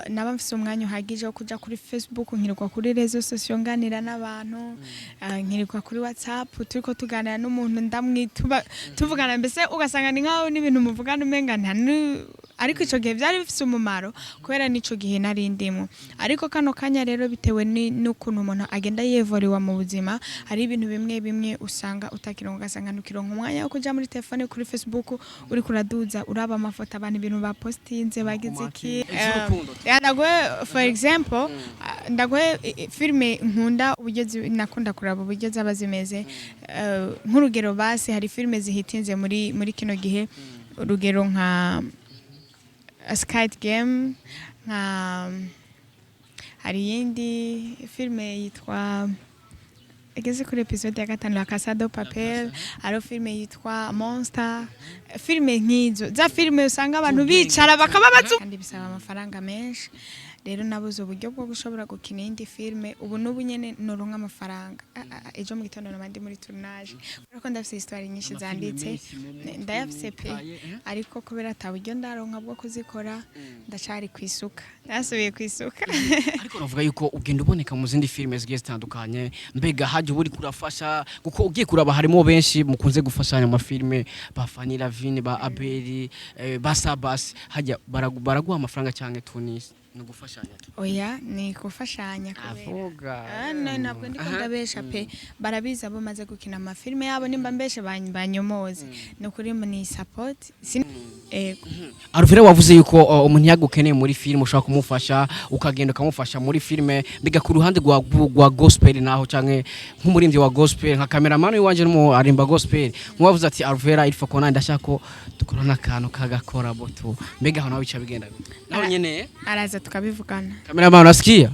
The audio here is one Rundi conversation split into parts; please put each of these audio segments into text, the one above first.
Naba mfise umwanya uhagije wo kuja kuri Facebook, nkirirwa kuri réseaux sociaux nganira n'abantu, nkirirwa kuri WhatsApp turiko tuganira n'umuntu ndamwituba tuvugana, mbese ugasanga ni nkaho n'ibintu muvugana umenga nta ariko ico gihe byari bifise umumaro kubera n'ico gihe nari ndimo. Ariko kano kanya rero, bitewe n'ukuntu umuntu agenda yevoriwa mu buzima, hari ibintu bimwe bimwe usanga utakironka, ugasanga ntukironka umwanya wo kuja muri telefone, kuri Facebook, uriko uraduza uraba amafoto abantu, ibintu bapostinze, bagize iki. Ivy'urukundo. Ya, ndaguhe for example, ndaguhe filime nkunda, uburyo nakunda kuraba uburyo zaba zimeze. Nk'urugero basi, hari filime zihitinze muri kino gihe, urugero nka Squid Game, nka hari iyindi filime yitwa, igeze kuri episode ya gatanu, La Casa de Papel, hariho filime yitwa Monster, filime nk'izo za filime usanga abantu bicara bakaba bazu, kandi bisaba amafaranga menshi. Rero nabuze uburyo bwo gushobora gukina iyindi filime. Ubu n'ubu nyene noronka amafaranga, ejo mu gitondo naba ndi muri tournage, kubera ko ndafise histoire nyinshi zanditse, ndayafise pe, ariko kubera ata buryo ndaronka bwo kuzikora, ndacari kwisuka, nasubiye kwisuka. Ariko navuga yuko ugenda uboneka mu zindi filime zigiye zitandukanye. Mbega hajya uba uriko urafasha? Kuko ugiye kuraba harimo benshi mukunze gufashanya mu mafilime, ba Fanny Lavine, ba Abeli, ba Sabas. Hajya baraguha amafaranga cyangwa Tunis ni ugufashanya tu? Oya, ni gufashanya kubera Avuga. Ah, no, ntabwo ndiko ndabesha pe, barabizi abo maze gukina amafilime yabo. Nimba mbeshe banyomoze. Ni ukuri ni support. Ego. Alvera, wavuze yuko umuntu yagukeneye muri filime ushobora kumufasha, ukagenda ukamufasha muri filime. Mbega ku ruhande rwa gospel naho, canke nk'umuririmbyi wa gospel, nka cameraman wanje numu arimba gospel, nkuwavuze ati: "Alvera, il faut ko nandi ndashaka ko dukorana akantu kagakora boto." Mbega aho nawe bica bigenda gute? Naho nyene? Araza tukabivugana. Cameraman, unasikia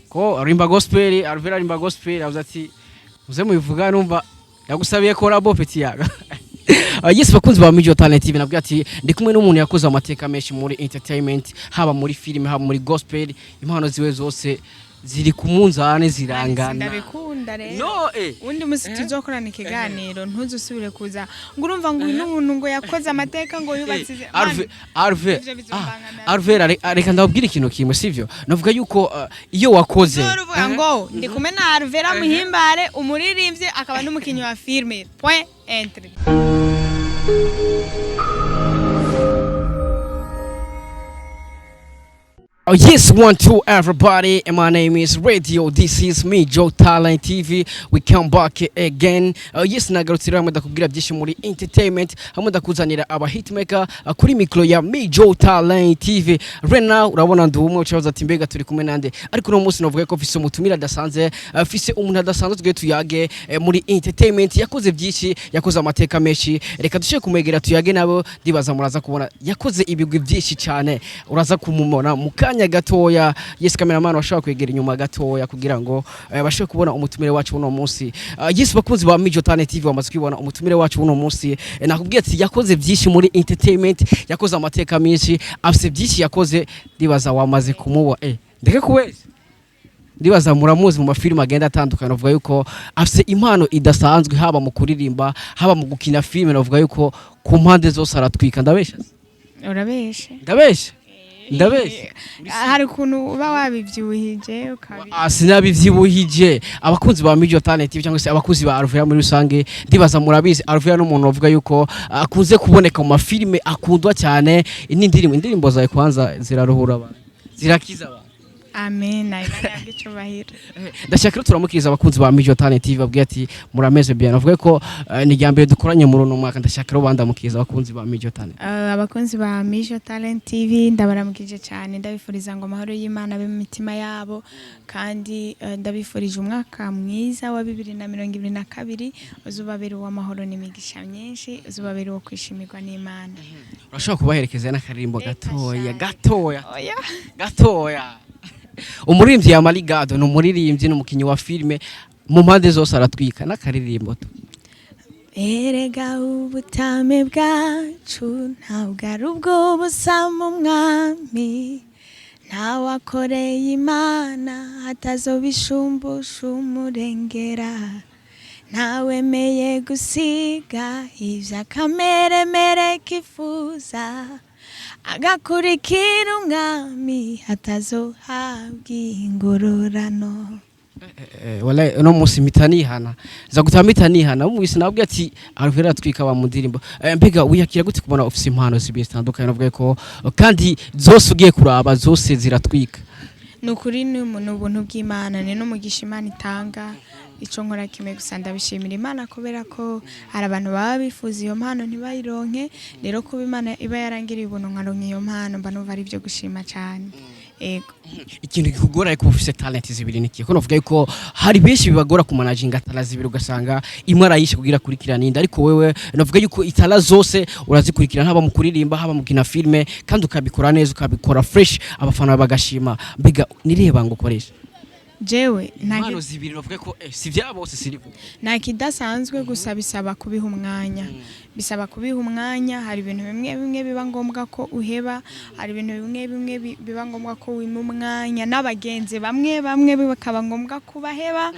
ko arimba gospel? Alvera arimba gospel, avuze ati muze mubivuga, numva yagusabiye collabo, petit yaga. Yes, bakunzi ba Mijo Talent TV, nabwiye ati ndi kumwe n'umuntu yakoze amateka menshi muri entertainment, haba muri film, haba muri gospel. Impano ziwe zose ziri ku munzane, zirangana. Ndabikunda rero. No. Undi musi tuzokorana ikiganiro, ntuzusubire kuza ngo urumva ngo uyu n'umuntu ngo yakoze amateka, ngo yubatse Arve Arve Ivyo bizombangamira. Arve, reka ndababwira ikintu kimwe, sivyo? Navuga yuko iyo wakoze uvuga ngo ndi kumwe na Alvera Muhimbare, umuririmbyi akaba n'umukinnyi wa filime, point entre. Oh, yes, one, two, everybody. And my name is Radio. This is me, Joe Talent TV. We come back again. Yes, nagarutse rero hamwe ndakubwira byinshi muri entertainment, hamwe ndakuzanira aba hitmaker kuri micro ya me, Joe Talent TV. Right now urabona ndi umwe, ucabaza ati mbega turi kumwe nande? Ariko uno munsi navuga ko mfise umutumira adasanzwe, mfise umuntu adasanzwe tugiye tuyage muri entertainment. Yakoze byinshi, yakoze amateka menshi. Reka dushe kumwegera tuyage nabo, ndibaza muraza kubona yakoze ibigwi byinshi cyane. Uraza kumumona mu kanya gatoya. Yes, cameraman, washobora kwegera inyuma gatoya kugira ngo bashobore kubona umutumire wacu uno munsi. Yes, bakunzi ba Mijo Talent TV, bamaze kwibona umutumire wacu uno munsi. Nakubwiye ati yakoze byinshi muri entertainment, yakoze amateka menshi, afise byinshi yakoze. Ndibaza wamaze kumubona, ndeke kubeshya, ndibaza muramuzi mu mafilime agenda atandukanye. Avuga yuko afise impano idasanzwe, haba mu kuririmba, haba mu gukina filime. Navuga yuko ku mpande zose aratwika. Ndabesha? Urabeshe. Ndabesha? Ndabesha? Hari ukuntu uba wabivyuhije ukabi Ah, sinabivyibuhije. Abakunzi ba Mijo Talent TV cyangwa se abakunzi ba Alvera muri rusange, ndibaza murabizi Alvera n'umuntu bavuga yuko akunze kuboneka mu mafilime akundwa cyane n'indirimbo. Indirimbo zawe kwanza ziraruhura abantu, zirakiza abantu. Amen, Imana yabwe icubahiro. Ndashaka rero turamukiriza abakunzi ba Mijo Talent TV, babwiye ati murameze bien. Avuga ko ni irya mbere dukoranye muri uno mwaka. Ndashaka rero bandamukiriza abakunzi ba Mijo Talent. Abakunzi ba Mijo Talent TV, ndabaramukije cyane, ndabifuriza ngo amahoro y'Imana abe mu mitima yabo, kandi ndabifurije umwaka mwiza wa 2022, uzubabera uw'amahoro n'imigisha myinshi, uzubabera uwo kwishimirwa n'Imana. Urashobora kubaherekeza n'akaririmbo Reka gatoya? sha. Gatoya. Oya. Gatoya. Umuririmbyi ya Marigado ni umuririmbyi, ni umukinnyi wa filime, mu mpande zose aratwika. N'akaririmbo tu. Erega ubutame bwacu ntabwo ari ubw'ubusa mu mwami, ntawakoreye Imana atazobishumbusha umurengera, ntawemeye gusiga ivy'akameremere kifuza. Agakurikira umwami atazohabwa ingororano. Wallahi uno munsi mpita nihana, za gutaha mpita nihana umwisi nabwiye ati Alvera atwika wa mu ndirimbo. Mbega wiyakira gute kubona ufise impano zibiri zitandukanye, navuga ko kandi zose ugiye kuraba zose ziratwika? Ni ukuri, ni ubuntu bw'Imana, ni n'umugisha Imana itanga. Icyo nkora kimwe gusa, ndabishimira Imana, kubera ko hari abantu baba bifuza iyo mpano ntibayironke. Rero kuba Imana iba yarangiriye ubuntu nkaronka iyo mpano, mba numva ari ibyo gushima cyane, ego. Ikintu kikugora ariko ufise talent zibiri niki? Ko navuga yuko hari benshi bibagora kumanaginga talent zibiri, ugasanga imwe arayishe kugira kurikirana indi, ariko wewe navuga yuko italent zose urazikurikirana, haba mu kuririmba, haba mu gukina filme, kandi ukabikora neza, ukabikora fresh, abafana bagashima. Mbega nirihe banga ukoresha? Jewe nta Impano zibiri navuga ko si vya bose sirivuga. Nta kidasanzwe, gusa bisaba kubiha umwanya, bisaba kubiha umwanya. Hari ibintu bimwe bimwe biba ngombwa ko uheba, hari ibintu bimwe bimwe biba ngombwa ko wima umwanya, n'abagenzi bamwe bamwe bikaba ngombwa kubaheba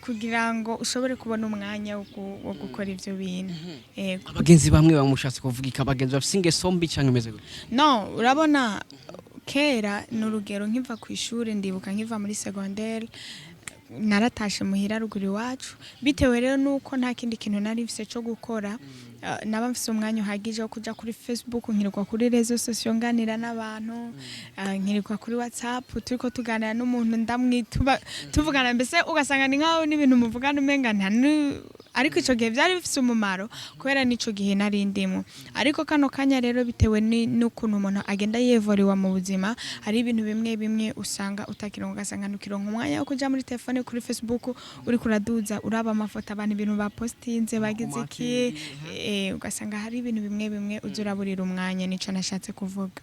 kugira ngo ushobore kubona umwanya wo gukora ibyo bintu, yego. Abagenzi bamwe bamushatse kuvuga iki? Abagenzi bafise ingeso mbi canke imeze gute? No urabona kera, ni urugero, nkiva ku ishuri, ndibuka nkiva muri secondaire naratashe muhira ruguru iwacu. Bitewe rero nuko nta kindi kintu nari mfise cyo gukora, naba mfise umwanya uhagije wo kuja kuri Facebook, nkirirwa kuri réseaux sociaux nganira n'abantu, nkirirwa kuri WhatsApp turiko tuganira n'umuntu ndamwituba tuvugana, mbese ugasanga ni nkaho n'ibintu muvugana umenga nta ariko ico gihe byari bifise umumaro kubera n'ico gihe nari ndimo. Ariko kano kanya rero, bitewe n'ukuntu umuntu agenda yevoriwa mu buzima, hari ibintu bimwe bimwe usanga utakironka, ugasanga ntukironka umwanya wo kuja muri telefone kuri Facebook uriko uraduza uraba amafoto abantu, ibintu bapostinze, bagize iki, ugasanga hari ibintu bimwe bimwe uza uraburira umwanya. Nico nashatse kuvuga,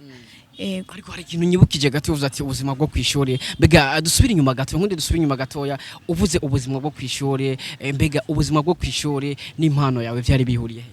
yego. Ariko hari ikintu nyibukije gato, uvuze ati ubuzima bwo kwishuri. Mbega dusubire inyuma gato, nkundi dusubire inyuma gatoya, uvuze ubuzima bwo kwishuri, mbega ubuzima bwo kwishuri n'impano yawe byari bihuriye he?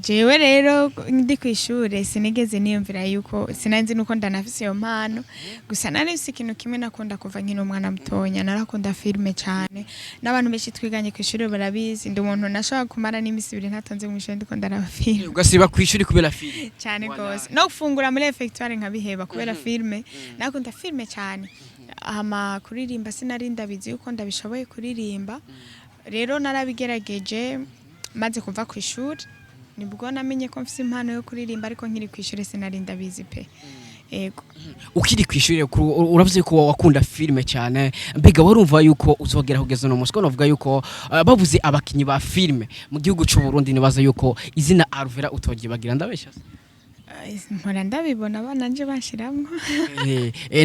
Jewe rero ndi ku ishure sinigeze niyumvira yuko, sinanzi nuko ndanafise iyo mpano. Gusa nari mfise ikintu kimwe nakunda kuva nkiri umwana mutonya, narakunda filime cyane. N'abantu benshi twiganye ku ishure barabizi, ndi umuntu nashobora kumara n'imisi 2 ntatonze mu ishure ndiko ndaraba filime. Ugasiba kwishuri kubera filime? Cyane Wallahi. gose, no gufungura muri réfectoire nkabiheba kubera filime. Nakunda filime cyane. Hama kuririmba sinari ndabizi yuko ndabishoboye kuririmba. Rero narabigerageje maze kuva ku ishuri, nibwo namenye ko mfise impano yo kuririmba, ariko nkiri ku ishuri sinari ndabizi pe, yego. Ukiri kwishuri uravuze ko wakunda filime cyane. Mbega warumva yuko uzogera kugeza no munsi? Ko navuga yuko bavuze abakinyi ba filime mu gihugu cy'u Burundi, nibaza yuko izina Alvera utogibagira, ndabesha se? Mpora ndabibona abana nje bashiramwo.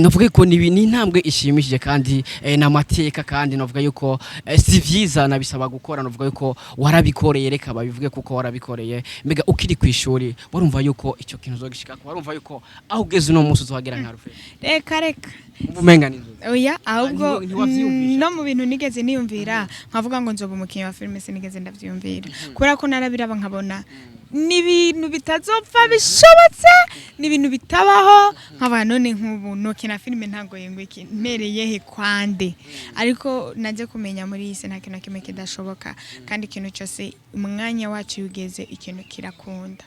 Navuga ko ni intambwe ishimishije kandi n'amateka, kandi navuga yuko si vyiza nabisaba gukora. Navuga yuko warabikoreye, reka babivuge kuko warabikoreye. Mbega ukiri kwishuri warumva yuko icyo kintu uzogishikako? Warumva yuko aho ugeze uno munsi uzohagera nka Alvera? Reka reka. Umva umenga ni inzozi. Oya, ahubwo Ntiwavyiyumvisha? No mu bintu nigeze niyumvira nkavuga ngo nzoba umukinnyi wa filime, sinigeze ndavyiyumvira, kubera ko narabiraba nkabona ni ibintu bitazopfa bishobotse, ni ibintu bitabaho, nkaba none nk'ubu nokina filime ntabwo yengwe iki mpereye he kwande? Ariko najye kumenya muri iyi si nta kintu na kimwe kidashoboka, kandi ikintu cyose umwanya wacu iyo ugeze ikintu kirakunda,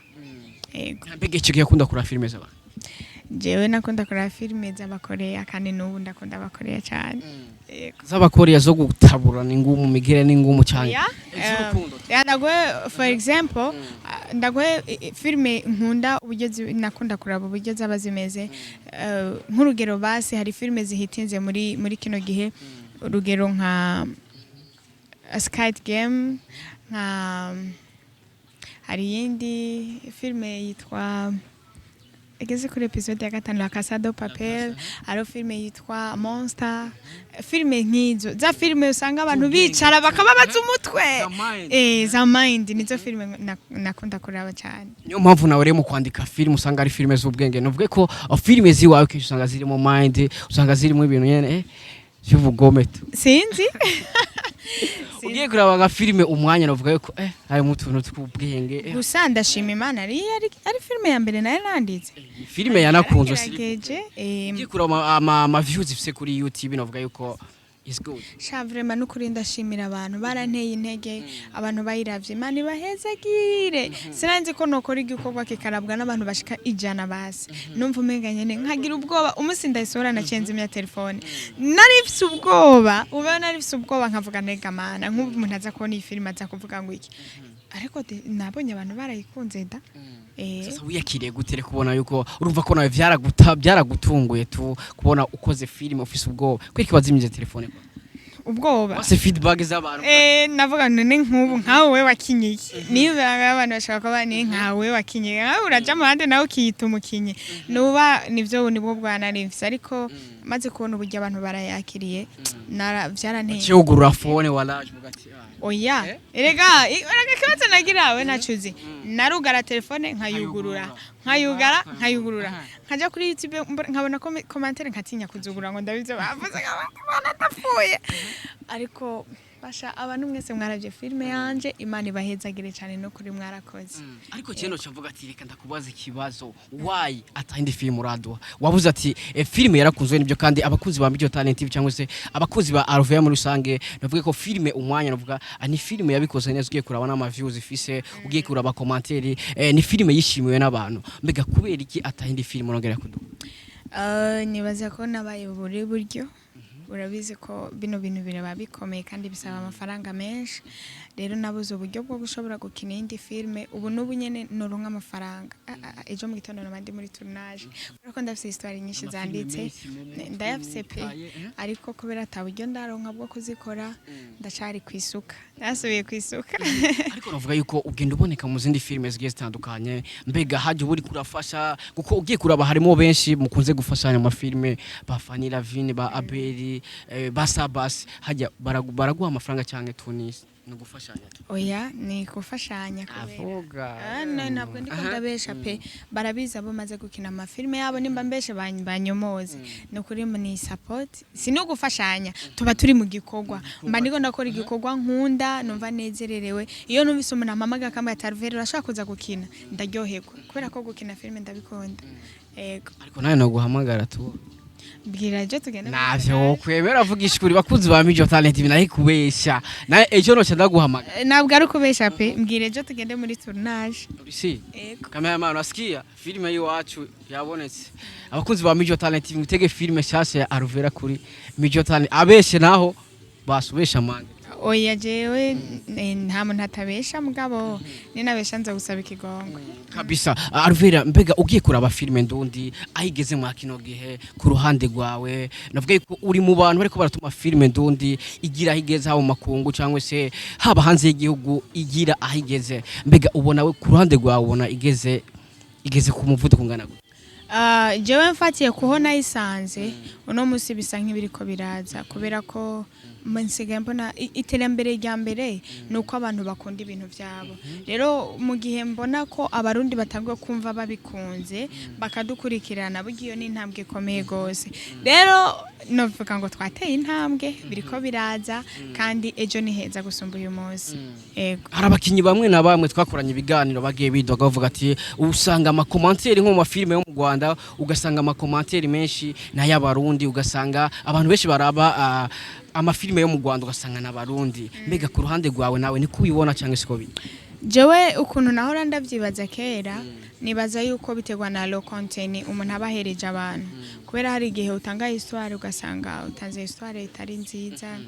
yego. Mbega icyo gihe akunda kuraba filime z'abantu? Jewe nakunda kuraba filime z'Abakoreya, kandi n'ubu ndakunda Abakoreya cyane, yego. Z'Abakoreya zo gutaburana ingumu, migire n'ingumu cyane? Ya, Iz'urukundo. Ya, ndaguhe for example, ndaguhe filime nkunda uburyo nakunda kuraba uburyo zaba zimeze. Nk'urugero basi hari filime zihitinze muri kino gihe, urugero nka Squid Game, nka hari iyindi filime yitwa igeze kuri episode ya 5, La Casa de Papel, hariho filime yitwa Monster, filime nk'izo za filime usanga abantu Z'ubwenge. bicara bakababaza umutwe. Za mind. Za mind, nizo filime nakunda kuraba cyane. Niyo mpamvu nawe rero mu kwandika filime usanga ari filime z'ubwenge. Nuvuge ko filime ziwawe kenshi usanga zirimo mind, usanga zirimo ibintu nyene by'ubugome tu. Sinzi. Ugiye kuraba nka filime umwanya, navuga yuko harimo utuntu tw'ubwenge. Gusa ndashima Imana ari filime ya mbere nayo nanditse. Filime yanakunzwe, si Naragerageje, ugiye kuraba ama views ifise kuri YouTube, navuga yuko Is good. Sha, vraiment, n'ukuri ndashimira abantu baranteye intege, abantu bayiravye, Imana ibahezagire. Sinanzi ko nokora igikorwa kikarabwa n'abantu bashika 100. Basi numva umenga nyene nkagira ubwoba. Umunsi ndayisohora naciye nzimya telefone, nari mfise ubwoba, uba nari mfise ubwoba, nkavuga: "Ntega mana, nk'ubu umuntu aza kubona iyi filime aza kuvuga ngo iki?" Ariko nabonye abantu barayikunze da. Sasa wiyakiriye gute rero kubona yuko urumva ko nawe byaragutunguye tu kubona ukoze filime ufise ubwoba? Kwiki wazimije telefone? Ubwoba. Wase feedback z'abantu. Navuga none nk'ubu nkawe we wakinye iki? Niba abantu bashaka kuba ni nkawe wakinye, nkawe uraja mu bandi nawe ukiyita umukinyi, nuba nivyo nibwo bwa nari mfise. Ariko maze kubona uburyo abantu barayakiriye, nara vyaranteye. Cyugurura phone walaje uvuga ati: "Ah." Oya, erega erega ikibazo nagira we ntacuzi, narugara telefone nkayugurura, nkayugara, nkayugurura, nkaja kuri YouTube nkabona commentaire, nkatinya kuzugura ngo ndabivyo bavuze, nkabona ndapfuye. Ariko basha, abantu mwese mwaravye filime yanje, Imana ibahezagire cyane, no kuri mwarakoze. Ariko kino cyavuga ati reka ndakubaza ikibazo: why atahindi filime uraduha? Wabuze ati filime yarakunzwe nibyo, kandi abakunzi ba Mijo Talent TV cyangwa se abakunzi ba Alvea muri rusange navuga ko filime umwanya navuga ni filime yabikoze neza. Ugiye kuraba n'ama views ifise, ugiye kuraba commentaire, ni filime yishimiwe n'abantu. Mbega kubera iki atahindi filime urongera kuduha? Nibaza ko nabaye buri buryo, urabizi ko bino bintu biraba bikomeye kandi bisaba amafaranga menshi. Rero nabuze uburyo bwo gushobora gukina iyindi filime. Ubu n'ubu nyene noronka amafaranga, ejo mu gitondo naba ndi muri tournage, kubera ko ndafise histoire nyinshi zanditse, ndayafise pe. Ariko kubera ata buryo ndaronka bwo kuzikora, ndacari kwisuka, nasubiye kwisuka. Ariko navuga yuko ugenda uboneka mu zindi filime zigiye zitandukanye. Mbega hajya uba uriko urafasha? Kuko ugiye kuraba harimo benshi mukunze gufashanya mu mafilime, ba Fanny Lavine, ba Abeli, ba Sabas. Hajya baraguha amafaranga cyangwa Tunis ni ugufashanya tu? Oya, ni gufashanya kubera Avuga. Ah, no, ntabwo ndiko ndabesha pe. Barabizi abo maze gukina amafilime yabo. Nimba mbeshe banyomoze. Ni ukuri ni support, si no gufashanya, tuba turi mu gikorwa. Mba ndiko ndakora igikorwa nkunda, numva nezererewe. Iyo numvise umuntu ampamaga akambwira ati: "Alvera, urashaka kuza gukina?" Ndaryoherwa, kubera ko gukina filime ndabikunda. Yego. Ariko nawe noguhamagara tu. Bwira ejo tugende muri Navyo tournage. Wokwemera avugisha ukuri, bakunzi ba Mijo Talent, naye kubesha naye ejo noca ndaguhamagara. Ntabwo ari ukubesha pe. Mbwira ejo tugende muri tournage. Urisi. Yego. Cameraman, wasikia filime y'iwacu yabonetse. Abakunzi ba Mijo Talent TV, mutege filime shasha ya Alvera kuri Mijo Talent. Abeshe naho basubesha amande. Oya, jewe nta muntu atabesha, mugabo ninabesha nza gusaba ikigongo. Kabisa. Alvera, mbega ugiye kuraba filime ndundi aho igeze mwa kino gihe, ku ruhande rwawe navuga yuko uri mu bantu bariko baratuma filime ndundi igira aho igeze, haba mu makungu cyangwa se haba hanze y'igihugu, igira aho igeze. Mbega ubona we ku ruhande rwawe ubona igeze ku muvuduko ungana gute? Jewe mfatiye kuho nayisanze, uno munsi bisa nk'ibiriko biraza, kubera ko nsigaye mbona iterambere rya mbere ni uko abantu bakunda ibintu byabo. Rero mu gihe mbona ko Abarundi batanguye kumva babikunze, bakadukurikirana, burya iyo ni intambwe ikomeye rwose. Rero novuga ngo twateye intambwe, biriko biraza, kandi ejo ni heza gusumba uyu munsi. Yego. Hari abakinyi bamwe na bamwe twakoranye ibiganiro bagiye bidoga bavuga ati usanga ama commentaire nko mu mafilime yo mu Rwanda, ugasanga ama commentaire menshi n'ay'Abarundi, ugasanga abantu benshi baraba amafilime yo mu Rwanda ugasanga n'Abarundi. Mbega ku ruhande rwawe nawe niko ubibona cyangwa siko biri? Jewe ukuntu nahora ndavyibaza kera, nibaza yuko biterwa na lo content umuntu aba ahereje abantu, kubera hari igihe utanga histoire ugasanga utanze histoire itari nziza,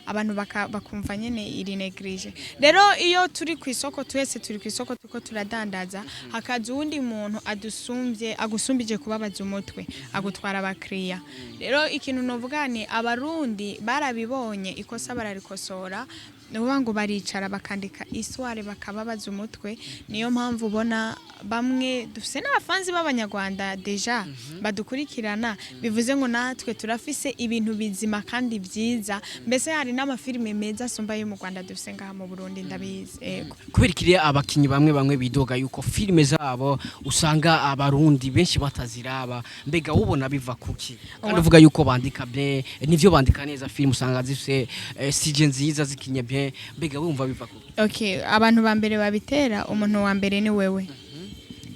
abantu bakumva nyene iri négligé. Rero iyo turi ku isoko, twese turi ku isoko, turiko turadandaza, hakaza uwundi muntu adusumvye, agusumbije kubabaza umutwe, agutwara abakiriya. Rero ikintu novuga ni Abarundi barabibonye, ikosa bararikosora. Ni ukuvuga ngo baricara bakandika histoire bakababaza umutwe. Niyo mpamvu ubona bamwe dufise n'abafanzi b'Abanyarwanda déjà badukurikirana. Bivuze ngo natwe turafise ibintu bizima kandi byiza. Mbese hari n'amafilime meza asumba ayo mu Rwanda dufise ngaha mu Burundi, ndabizi. Yego. Kubera ikiriya abakinyi bamwe bamwe bidoga yuko filime zabo usanga Abarundi benshi bataziraba, mbega ubona biva kuki? Kandi uvuga yuko bandika bien, nivyo bandika neza, filime usanga zifise sujet nziza, zikinye bien. Mbega wumva biva kuki? Okay, abantu ba mbere babitera, umuntu wa mbere ni wewe.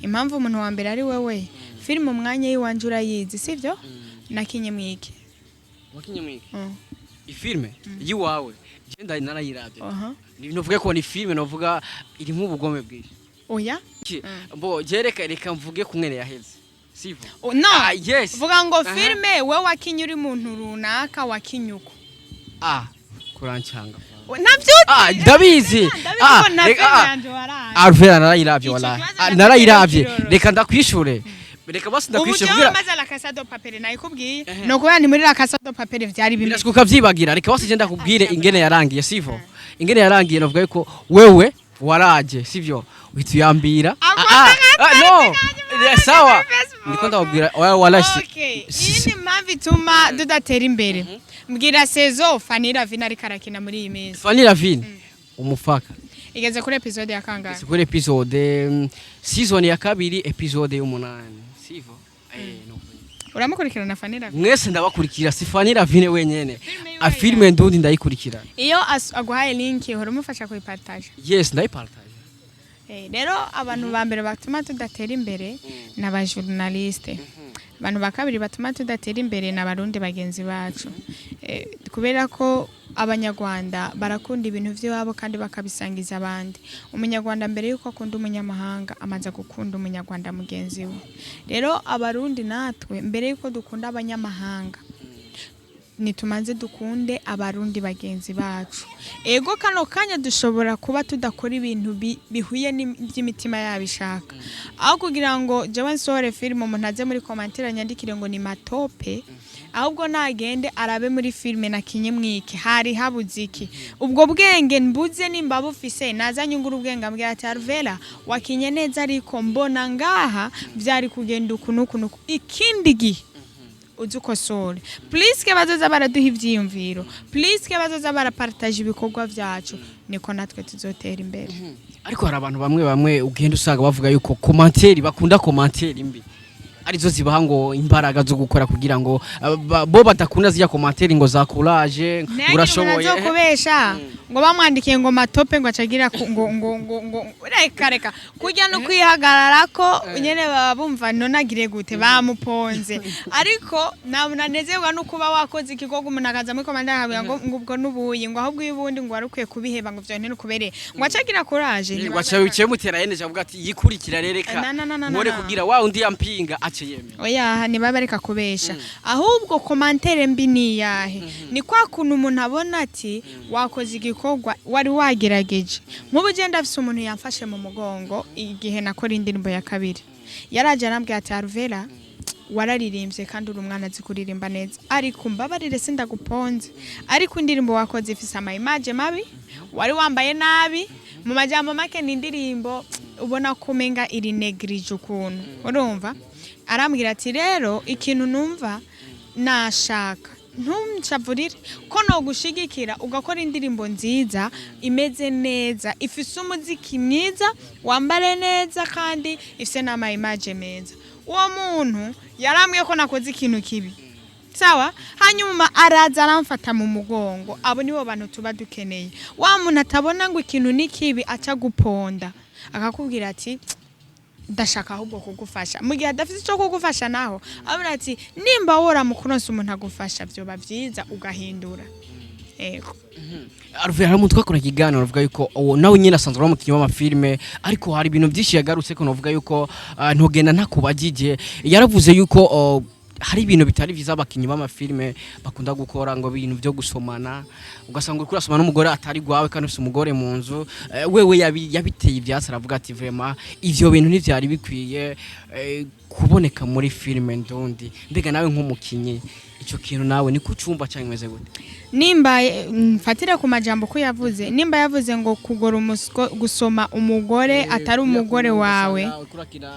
Impamvu umuntu wa mbere ari wewe, filime umwanya y'iwanje urayizi, sivyo? Nakinye mwiki. Wakinye mwiki. Ifilme yiwawe je ndari narayiravye. Novuga ko ni filme, novuga irimo ubugome bwinshi. Oya. Bo je reka mvuge kumwene yaheze, sivyo? Oh, no. Ah, yes. Vuga ngo filme we wakinye uri muntu runaka, wakinye uko. Ah, kurancanga. Ntabyo. Ah, ndabizi. Ndabizi Ah, ko na reka, filme ah. yanje waraye. Alvera, narayiravye. Ico Wallahi. kibazo Ah, ndakubwira narayiravye. kiroroshe. Reka ndakwishure, reka basi Ubu ndakwishure jewe kugira maze La Casa de Papel nayikubwiye, ni ukuvuga ni muri La Casa de Papel vyari bimeze. Birashika ukavyibagira. Reka basi je ndakubwire ingene yarangiye, sivyo? Ingene yarangiye, navuga yuko wewe waraje, sivyo, uhita uyambira. Ako Ah, ah, no. kanyuma Sawa. kuri Facebook. Ndiko ndababwira, oya, wallahi Okay, iyi ni impamvu ituma tudatera imbere. Mbwira saison Fanny Lavine ariko arakina muri iyi minsi. Fanny Lavine umufaka. Igeze kuri episode ya kangahe? Si kuri episode season ya kabiri, episode y'umunani, sivyo? No. Uramukurikirana Fanny Lavine? Mwese ndabakurikira, si Fanny Lavine wenyene. Filme yiwe. A filme ndundi ndayikurikira. Iyo aguhaye link, uhora umufasha kuyipartaje? Yes, ndayipartage. Rero abantu ba mbere batuma tudatera imbere ni abajournaliste. Abantu ba kabiri batuma tudatera imbere ni Abarundi bagenzi bacu. Kubera ko Abanyarwanda barakunda ibintu by'iwabo kandi bakabisangiza abandi. Umunyarwanda mbere yuko akunda umunyamahanga, amaze gukunda Umunyarwanda mugenzi we. Rero Abarundi natwe, mbere yuko dukunda abanyamahanga, nitumanze dukunde Abarundi bagenzi bacu. Ego, kano kanya dushobora kuba tudakora ibintu bihuye n'iby'imitima yabo ishaka. Aho kugira ngo jewe nsohore filime, umuntu aze muri commentaire anyandikire ngo ni matope, ahubwo nagende arabe muri filime nakinye mwiki hari habuze iki. Ubwo bwenge mbuze nimba bufise, nazanye ungura ubwenge, ambwira ati: "Alvera, wakinye neza, ariko mbona ngaha byari kugenda uku n'uku n'uku. Ikindi gihe uzi ukosore." Please, ke bazoza baraduha ivyiyumviro, please, ke bazoza barapartage ibikorwa vyacu, niko natwe tuzotera imbere. Ariko hari abantu bamwe bamwe ugenda usanga bavuga yuko commentaire, bakunda commentaire mbi, arizo zibaha ngo imbaraga zo gukora, kugira ngo bo badakunda zirya commentaire ngo za courage, ngo urashoboye. Kubesha ngo bamwandikiye ngo matope, ngo acagira ngo reka reka, kurya no kwihagarara ko nyene baba bumva nonagire gute bamuponze. Ariko nanezerwa no kuba wakoze ikikorwa, umuntu akaza muri commentaire akabwira ngo ubwo nubuyi, ngo ahubwo iyo ubundi ngo wari ukwiye kubiheba, ngo vyo ntukubereye, ngo acagira courage. Ngo aca wicaye mutera yeneje, avuga ati yikurikira rero, reka Na, na, na, na, nkore na. kugira wa undi yampinga ace yemera. Oya, ntibaba reka kubesha. Ahubwo commentaire mbi ni iyahe? Ni kwa kuntu umuntu abona ati wakoze igikorwa, wari wagerageje. Nk'ubu ugenda afise umuntu yamfashe mu mugongo igihe nakora indirimbo ya kabiri, yaraje arambwira ati: "Alvera, wararirimbye kandi uri umwana azi kuririmba neza, ariko mbabarire sindaguponze, ariko indirimbo wakoze ifise ama image mabi, wari wambaye nabi. Mu majambo make, ni indirimbo ubona ko umenga iri négligé ukuntu." Urumva, arambwira ati: "Rero ikintu numva nashaka, ntunshavurire, ko nogushigikira ugakora indirimbo nziza, imeze neza, ifise umuziki mwiza, wambare neza, kandi ifise n'ama image meza." Uwo muntu yarambwiye ko nakoze ikintu kibi, sawa, hanyuma araza aramfata mu mugongo. Abo nibo bantu tuba dukeneye. Wa muntu atabona ngo ikintu ni kibi, aca guponda akakubwira ati: "Ndashaka ahubwo kugufasha." Mu gihe adafite icyo kugufasha naho, abura ati nimba wora mu kuronsa umuntu agufasha, vyoba vyiza ugahindura. Yego. Alvera, hari umuntu twakora ikiganiro avuga yuko uwo nawe nyine asanzwe ari umukinnyi w'amafilime, ariko hari ibintu byinshi yagarutse ko navuga yuko ntugenda ntakubagije. Yaravuze yuko hari ibintu bitari byiza abakinnyi b'amafilime bakunda gukora, ngo ibintu byo gusomana, ugasanga uriko urasomana n'umugore atari gwawe kandi ufise umugore mu nzu. Wewe yabiteye ivyatsi, aravuga ati vraiment ivyo bintu ntivyari bikwiye kuboneka muri filime ndundi. Mbega nawe nk'umukinyi, ico kintu nawe ni kucumba cyangwa imeze gute? Nimba mfatire ku majambo ko yavuze, nimba yavuze ngo kugora gusoma umugore atari umugore wawe. Ugasanga uriko urakina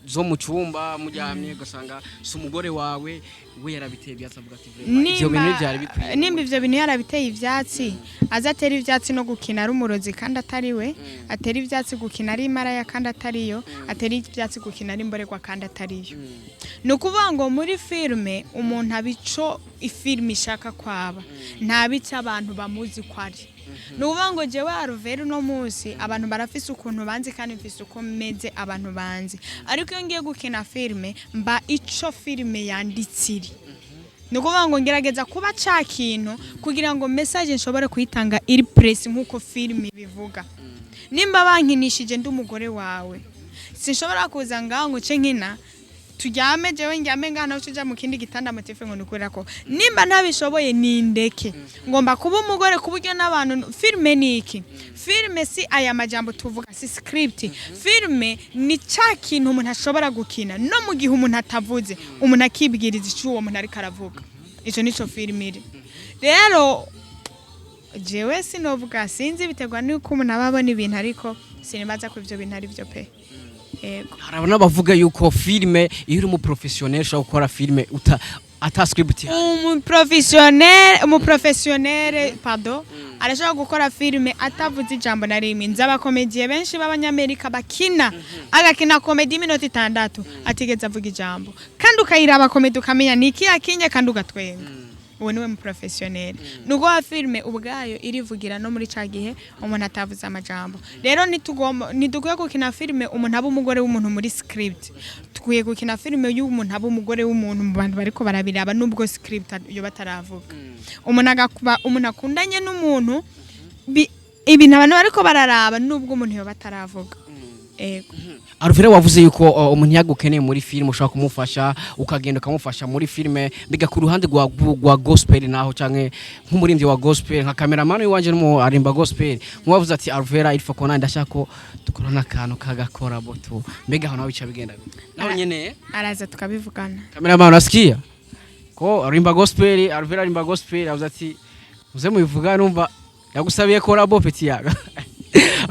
zo mu cyumba muryamye, ugasanga si umugore wawe. We yarabiteye ivyatsi, avuga ati vraiment ivyo bintu ntivyari bikwiye. Nimba ivyo bintu yarabiteye ivyatsi, aza atera ivyatsi no gukina ari umurozi kandi atari we, atera ivyatsi gukina ari imaraya kandi atariyo, atera ivyatsi gukina ari imborerwa kandi atariyo. Ni ukuvuga ngo muri filime umuntu abico ifilime ishaka kwaba, ntabico abantu bamuzi ko ari. Ni ukuvuga ngo jewe Alvera uno munsi abantu barafise ukuntu banzi, kandi mfise uko meze abantu banzi, ariko iyo ngiye gukina filime mba ico filime yanditse iri. Ni ukuvuga ngo ngerageza kuba ca kintu kugira ngo message nshobore kuyitanga iri précis nk'uko filime bivuga. Nimba bankinishije ndi umugore wawe, sinshobora kuza ngaho ngo uce nkina, turyame, jewe ndyame ngaha, nawe uja mu kindi gitanda, motif ngo nukura ko nimba ntabishoboye nindeke. Ngomba kuba umugore ku buryo n'abantu. Filime ni iki? Filime si aya majambo tuvuga, si script. Filime ni ca kintu umuntu ashobora gukina no mu gihe umuntu atavuze, umuntu akibwiriza ico uwo muntu ariko aravuga. Ico nico filime iri. Rero jewe sinovuga, sinzi, biterwa n'uko umuntu aba abona ibintu, ariko sinibaza ko ivyo bintu ari byo pe. Yego. Hari n'abavuga yuko filime, iyo uri umu professionnel, ushobora gukora filime uta ata script ihari. Umuprofessionnel, pardon, arashobora gukora filime atavuze ijambo na rimwe. Nzi abakomediye benshi b'Abanyamerika bakina, agakina comédie y'iminota 6 atigeze avuga ijambo, kandi ukayiraba comédie ukamenya ni iki yakinye, kandi ugatwenga. Uwo niwe muprofessionnel. Ni uguha filime ubwayo irivugira no muri ca gihe umuntu atavuze amajambo. Rero ntidukwiye gukina filime umuntu aba umugore w'umuntu muri script. Dukwiye gukina filime y'umuntu aba umugore w'umuntu mu bantu bariko barabiraba, nubwo script iyo bataravuga. Umuntu agakuba umuntu akundanye n'umuntu, ibintu abantu bariko bararaba, nubwo umuntu yoba ataravuga. Ego. Alvera, wavuze yuko umuntu yagukeneye muri filime ushobora kumufasha, ukagenda ukamufasha muri filime. Mbega ku ruhande rwa gospel naho, canke nk'umuririmbyi wa gospel, nka cameraman wanje numu arimba gospel, muwavuze ati: "Alvera, il faut ko nandi ndashaka ko dukorana akantu kagakora boto." Mbega aho nawe bica bigenda gute? Naho nyene? Araza tukabivugana. Cameraman, unasikia ko arimba gospel? Alvera arimba gospel, avuze ati muze mubivuga, numva yagusabiye collabo, petit yaga.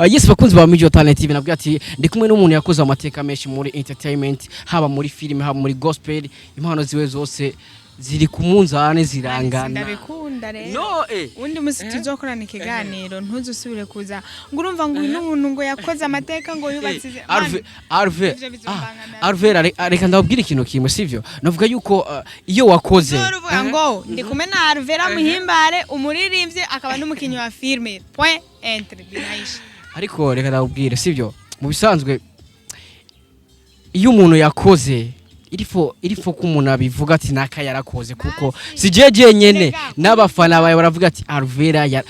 Yes, bakunzi ba Mijo Talent TV, nabwo ati ndi kumwe n'umuntu yakoze amateka menshi muri entertainment, haba muri film, haba muri gospel. Impano ziwe zose ziri ku munzane, zirangana. Ndabikunda rero. No. Undi musi tuzokorana ikiganiro, ntuzusubire kuza ngo urumva ngo uyu n'umuntu ngo yakoze amateka, ngo yubatse. Arve Arve Ivyo bizombangamira. Arve, reka ndababwira ikintu kimwe, sivyo? Navuga yuko iyo wakoze Uvuga ngo ndi kumwe na Alvera Muhimbare, umuririmbyi akaba n'umukinnyi wa filime, point entre, binaisha. Ariko reka ndababwire, sivyo? Mu bisanzwe iyo umuntu yakoze, il faut ko umuntu abivuga ati naka yarakoze, kuko si jeje nyene, Rega, n'abafana bawe baravuga ati Alvera ya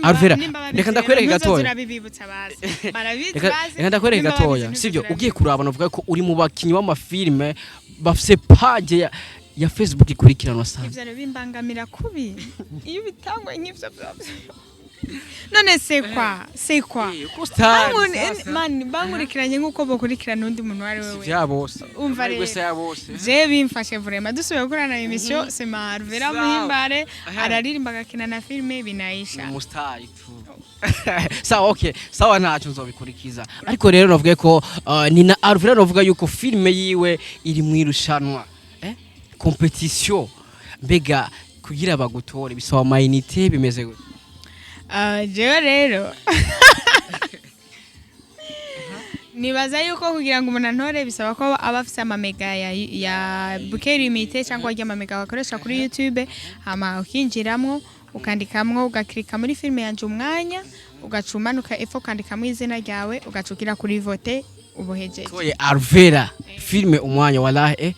Alvera, reka ndakwereke gatoya. Urabibibutsa bazi, barabizi. Reka Bazi. reka ndakwereke Nimba gatoya, babizi, sivyo? ntuzurabibutsa. Ugiye kuraba, navuga ko uri mu bakinyi b'amafilime bafise page ya Facebook ikurikiranwa sana. Ivyo rero bimbangamira kubi iyo bitangwa nk'ivyo vyose. None c'est quoi, c'est quoi? Ko star Bangu- man, bankurikiranye nk'uko bokurikirana undi muntu uwo ari we si wese. vya bose. Umva Amahirwe rero. si ya bose. Je bimfashe vraiment, dusubiye gukorana émission, c'est ma Alvera Sawa. Muhimbare, Aha. araririmba, agakina na filime, binaisha. Umusitari tu. Sawa, okay, sawa, ntacyo nzobikurikiza. Ariko rero navuga ko ni na Alvera, navuga yuko filime yiwe iri mu irushanwa, compétition. Mbega kugira bagutore bisaba amayinite, bimeze gute? Ah, jewe rero nibaza yuko kugira ngo umuntu antore bisaba ko aba afise amamega ya bouquet illimité, cyangwa arya amamega bakoresha kuri YouTube, hama ukinjiramwo, ukandikamwo, ugakirika muri filime yanje Umwanya, ugaca umanuka epfo, ukandikamo izina ryawe, ugaca ugira kuri vote, ubuhejeje. Toye Alvera, filime Umwanya. Wallahi,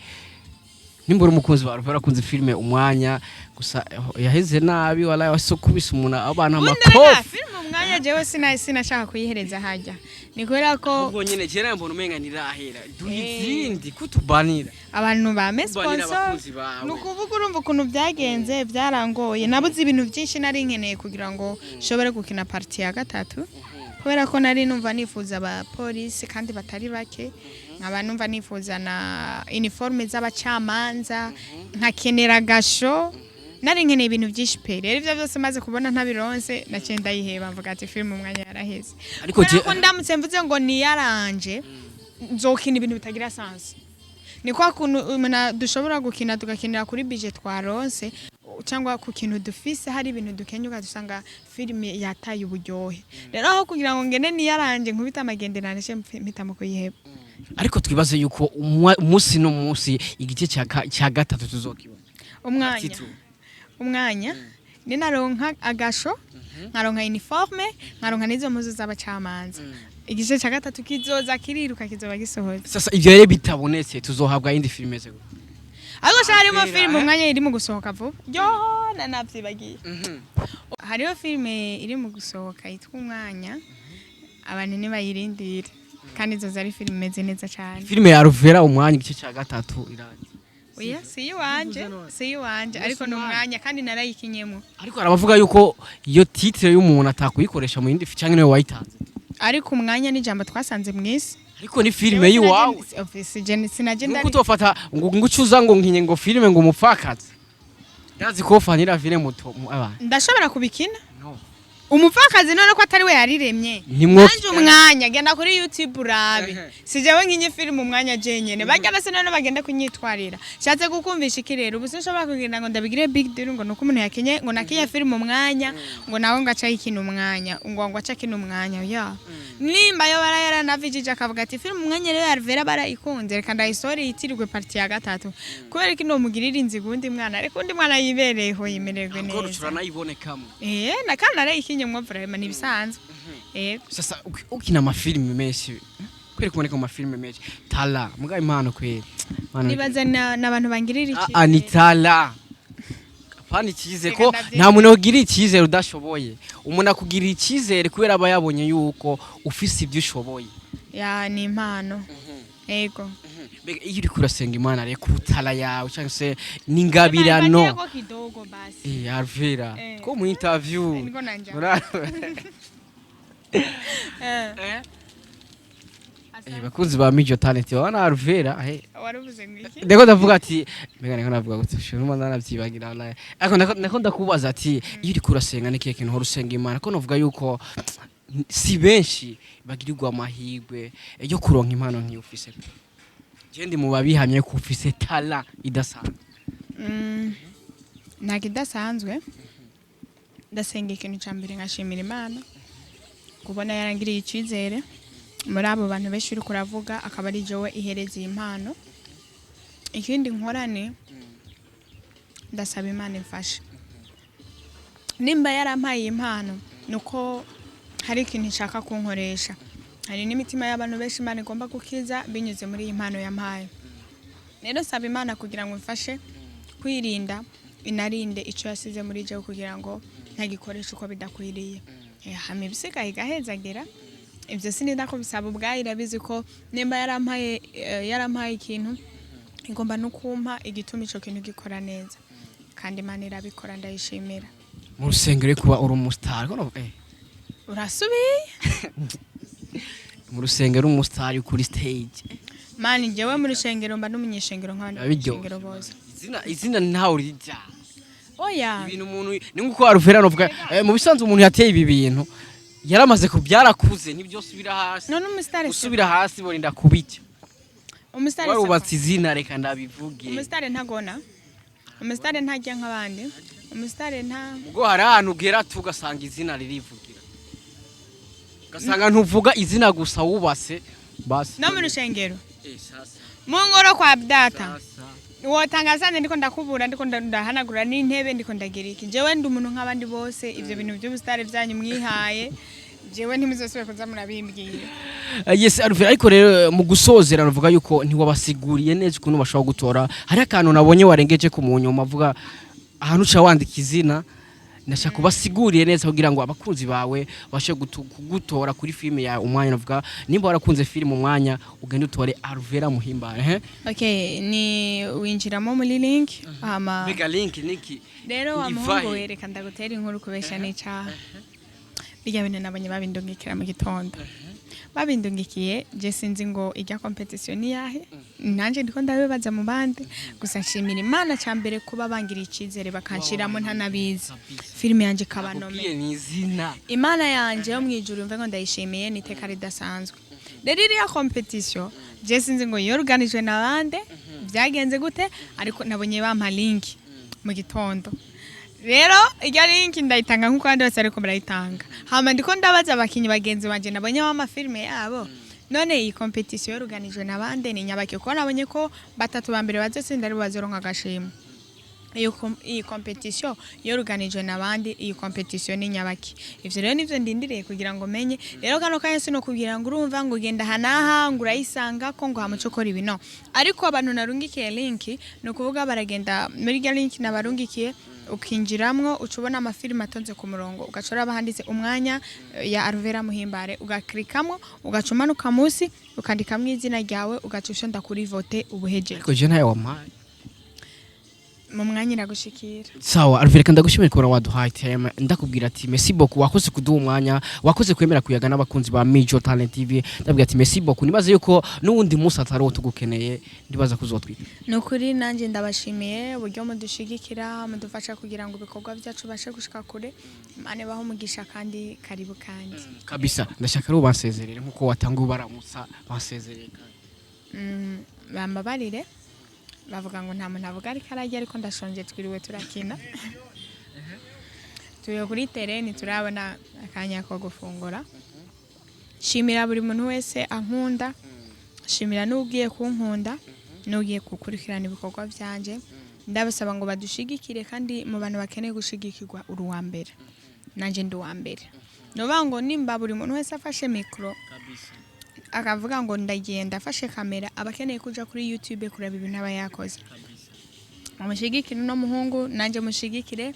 nimba uri umukunzi wa Alvera, akunze filime Umwanya, gusa yaheze nabi, wallahi, wasokubise umuntu abana Ubundi rega, amakofi. Filime Umwanya jewe sinashaka kuyihereza hajya, ni kubera ko Ubwo nyene je mbona umenga ntirahera, duha izindi kutubanira. Abantu bame Kubanira sponsor. abakunzi bawe. Ni ukuvuga, urumva ukuntu byagenze, byarangoye, nabuze ibintu byinshi nari nkeneye kugira ngo nshobore gukina partie ya gatatu, kubera ko nari numva nifuza abapolisi kandi batari bake, nkaba numva nifuza na uniforme z'abacamanza, nkakenera agasho, nari nkeneye ibintu byinshi pe. Rero ibyo byose maze kubona ntabironse, naciye ndayiheba, mvuga ati filime Umwanya yaraheze. Ariko Kubera je ko ndamutse mvuze ngo niyaranje, nzokina ibintu bitagira sens. Ni kwa kuntu umuntu dushobora gukina, tugakinira kuri budget twaronse cyangwa ku kintu dufise, hari ibintu dukenye, ugasanga filime yataye uburyohe. Rero aho kugira ngo ngene niyaranje nkubite amagenderane, mpitamo kuyiheba. Ariko twibaze yuko umunsi n'umunsi igice cya gatatu tuzokibona. Umwanya. Titu. Umwanya ninaronka agasho, nkaronka uniforme, nkaronka n'izo mpuzu z'abacamanza, igice cya gatatu kizoza kiriruka, kizoba gisohotse. Sasa ivyo rero bitabonetse, tuzohabwa indi filime ze gute? Ariko sha, harimo Alvera, filime eh? umwanya iri mu gusohoka vuba. Yo, nanavyibagiye. Hariho filime iri mu gusohoka yitwa Umwanya, abantu ntibayirindire, kandi izo zari filime imeze neza cyane. Filime ya Alvera Umwanya, igice cya gatatu irangiye. Oya, si iwanje, si iwanje, ariko ni Umwanya kandi narayikinyemo. Ariko hari abavuga yuko iyo titre y'umuntu atakuyikoresha mu yindi canke niwe wayitanze. Ariko Umwanya ni ijambo twasanze mu isi. Ariko ni filime y'iwawe. Sinaje Nuko ndari utofata ngo ucuza ngo nkinye ngo filime ngo umupfakazi, ndazi ko fanira filime muto abantu. Ndashobora kubikina. No. Umupfakazi none ko atari we yariremye? Nimwo. Nanje Umwanya, genda kuri YouTube urabe. Si jewe nkinye filime Umwanya jenyene, barya bose none bagenda kunyitwarira. Shatse kukumvisha iki rero? Ubu sinshobora kugira ngo ndabigire big deal ngo nuko umuntu yakinye, ngo nakinye filime Umwanya, ngo nawe ngo aca yikina Umwanya, ngo aca akina Umwanya. Ya nimba yo bara yaranavijije akavuga ati filime Umwanya rero Alvera barayikunze, reka ndayisore yitirirwe partie ya gatatu, kubera ko nomugirira inzigo undi mwana, ariko undi mwana yibereyeho yimererwe Ubwo neza. rucuranayibonekamo. Eh, na kandi narayikinye mwo, vraiment nibisanzwe. Sasa ukina amafilime menshi, kweri kuboneka mu mafilime menshi, tala muga impano kweri. Impano. Nibaza n'abantu bangirira Ah, ah, ni icyizere. tala, apana icyizere Reka ko ndabyemera. nta muntu ugira icyizere udashoboye. Umuntu akugirira icyizere kubera aba yabonye yuko ufise ibyo ushoboye. Ya, ni impano, yego. Mbega iyo uriko urasenga Imana rero ku tala yawe cyangwa se n'ingabirano? Ko kidogo basi. Eh, Alvera, Eh. ko mu interview Niko nanja. Eh. Eh, bakunzi ba Mijo Talent, babona Alvera eh. Waruvuze ngo iki? Ndiko ndavuga ati mbega ndiko ndavuga gute? Shuruma ndanavyibagira wallahi, ariko ndako ndakubaza ati iyo uriko urasenga ni kihe kintu uhora usenga Imana? Ko novuga yuko si benshi bagirirwa amahirwe yo kuronka impano nk'iyo ufise. Je ndi mu babihamye ko ufise tala idasanzwe. Ntabwo idasanzwe. Ndasenga ikintu cya mbere nkashimira Imana kubona yarangiriye icyizere muri abo bantu benshi uri kuravuga, akaba ari jewe ihereza iyi mpano. Ikindi nkora ni ndasaba Imana imfashe. Nimba yarampaye iyi mpano, ni uko hari ikintu ishaka kunkoresha, hari n'imitima y'abantu benshi Imana igomba gukiza binyuze muri iyi mpano yampaye. Rero saba Imana kugira ngo imfashe kwirinda, inarinde icyo yasize muri jewe kugira ngo ntagikoreshe uko bidakwiriye. Hama ibisigaye igahezagira. Ibyo sininda ko bisaba, ubwayo irabizi ko nimba yarampaye ikintu, igomba no kumpa igituma ico kintu gikora neza, kandi Imana irabikora, ndayishimira. Mu rusengero uri kuba uri umustar ko no. Urasubiye. Mu rusengero uri umustar kuri stage. Mani, jewe mu rushengero mba n'umunyeshengero nk'abandi Biba biryoshe. banyeshengero bose. Izina ntawe urijya. Oya. Ibintu umuntu ni nkuko Alvera novuga, mu bisanzwe umuntu yateye ibi bintu yaramaze kubyarakuze, ntibyosubira hasi. None umusitari Gusubira hasi borinda kubijya. Umusitari Warubatse izina, reka ndabivuge. Umusitari ntagona, umusitari ntajya nk'abandi, umusitari nta Ubwo hari ahantu ugera tu ugasanga izina ririvugira, ugasanga ntuvuga izina gusa, wubatse basi. No mu rushengero, Eh, sasa. mu ngoro kwa data, Sasa. wotanga sanze ndiko ndakubura, ndiko ndahanagura n'intebe, ndiko ndagira iki. Jewe ndi umuntu nk'abandi bose. Ivyo bintu by'ubusitari byanyu mwihaye, jewe ntimuzosubire kuza murabimbwira. Yes Alvera, ariko rero mu gusozera navuga yuko ntiwabasiguriye neza ukuntu bashobora gutora. Hari akantu nabonye warengeje ku munyuma, avuga ahantu uca wandika izina. Ndashaka kubasiguriye neza kugira ngo abakunzi bawe bashe kugutora kuri filime yawe Umwanya. Navuga nimba warakunze filime Umwanya, ugende utore Alvera Muhimbare, eh? Okay, ni winjiramo muri link, hama Mbega link niki? Rero wa Ivahe? muhungu we, reka ndagutera inkuru, kubesha n'icaha. Bijya bintu nabonye babindungikira mu gitondo, babindungikiye, je sinzi ngo ijya competition ni yahe, nanjye ndiko ndabibaza mu bandi. Gusa nshimira Imana cya mbere kuba bangiriye icyizere bakanshiramo ntanabizi, filime yanjye ikaba nommée. Nakubwiye ni izina. Imana yanjye yo mu ijuru, mve ngo ndayishimiye, ni iteka ridasanzwe. Rero iriya competition, je sinzi ngo yoruganijwe na bande, byagenze gute, ariko nabonye bampa link mu gitondo. Rero irya link ndayitanga nk'uko abandi bose ariko barayitanga. Hama ndiko ndabaza abakinyi bagenzi banje nabonye amafilime yabo, none iyi competition yoruganijwe na bande, ni nyabaki? Kuko nabonye ko batatu ba mbere bazotsinda ari bo bazoronka agashimwe. Iyi competition yoruganijwe n'abandi, iyi competition ni nyabaki? Ivyo rero nivyo ndindiriye kugira ngo menye. Rero kano kanya sino kugira ngo urumva ngo ugenda aha n'aha ngo urayisanga ko ngo hamuco ukora ibi, no. Ariko abantu narungikiye link, ni ukuvuga baragenda muri iryo link nabarungikiye, ukinjiramwo, uca ubona amafilime atonze ku murongo, ugaca uraba handitse umwanya ya Alvera Muhimbare, ugaklikamwo, ugaca umanuka munsi, ukandikamwo izina ryawe, ugaca ushonda kuri vote, ubuhejeje. Ariko je ntayo wampaye. Mu mwanya iragushikira. Sawa Alvera, reka ndagushimire kubona waduhaye time. Ndakubwira ati merci beaucoup, wakoze kuduha umwanya, wakoze kwemera kuyaga n'abakunzi ba Mijo Talent TV. Ndabwira ati merci beaucoup. Nibaze yuko n'uwundi munsi atari uwo tugukeneye, ndibaza kuzotwita. Ni ukuri nanjye ndabashimiye uburyo mudushigikira, mudufasha kugira ngo ibikorwa byacu bibashe gushika kure. Imana ibahe umugisha kandi karibu kandi. Kabisa, ndashaka rero bansezerere nkuko watanga ubaramutsa, bansezerere kandi. Bambabarire, bavuga ngo nta muntu avuga ariko ararya, ariko ndashonje, twiriwe turakina, turi kuri terrain, turabona akanya ko gufungura. Shimira buri muntu wese ankunda, shimira n'ugiye kunkunda n'ugiye gukurikirana ibikorwa byanje. Ndabasaba ngo badushigikire, kandi mu bantu bakeneye gushigikirwa uri uwa mbere, nanjye ndi uwa mbere. Nuvuga ngo nimba buri muntu wese afashe mikoro akavuga ngo ndagenda afashe kamera, aba akeneye kuja kuri YouTube kuraba ibintu aba yakoze. Mushigikire uno muhungu, nanjye mushigikire,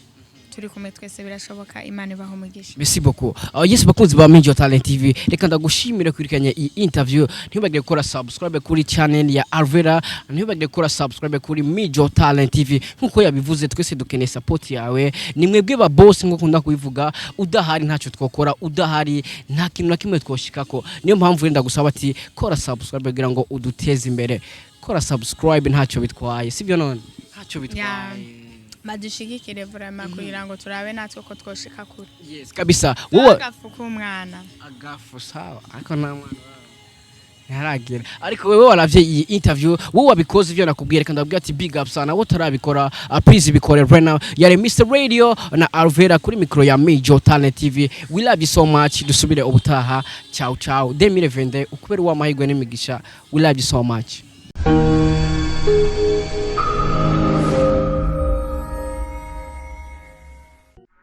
turi kumwe twese, birashoboka. Imana ibaha umugisha. Merci beaucoup. Yes, bakunzi ba Major Talent TV, reka ndagushimire kwirikanya iyi interview. Ntibagire gukora subscribe kuri channel ya Alvera, ntibagire gukora subscribe kuri Major Talent TV. Nkuko yabivuze, twese dukeneye support yawe. Ni mwebwe ba boss, nkuko nkunda kubivuga, udahari ntacyo twokora, udahari nta kintu na kimwe twoshikako. Niyo mpamvu rero ndagusaba ati kora subscribe kugira ngo uduteze imbere. Kora subscribe, ntacyo bitwaye, sibyo none? Ntacyo bitwaye. Badushigikire vraiment kugira ngo turabe natwe ko twoshika kure. Yes, kabisa. Wowe agafu k'umwana. Agafu, sawa, ariko nta mwana ntaragera. Ariko wewe waravye iyi interview, wowe wabikoze ivyo nakubwiye, reka ndabwira ati big up sana. Wowe utarabikora, please bikore right now. Yari Mr Radio na Alvera kuri micro ya Major Talent TV. We love you so much. Dusubire ubutaha. Ciao ciao. 2022 ukubera uw'amahirwe n'imigisha. We love you so much.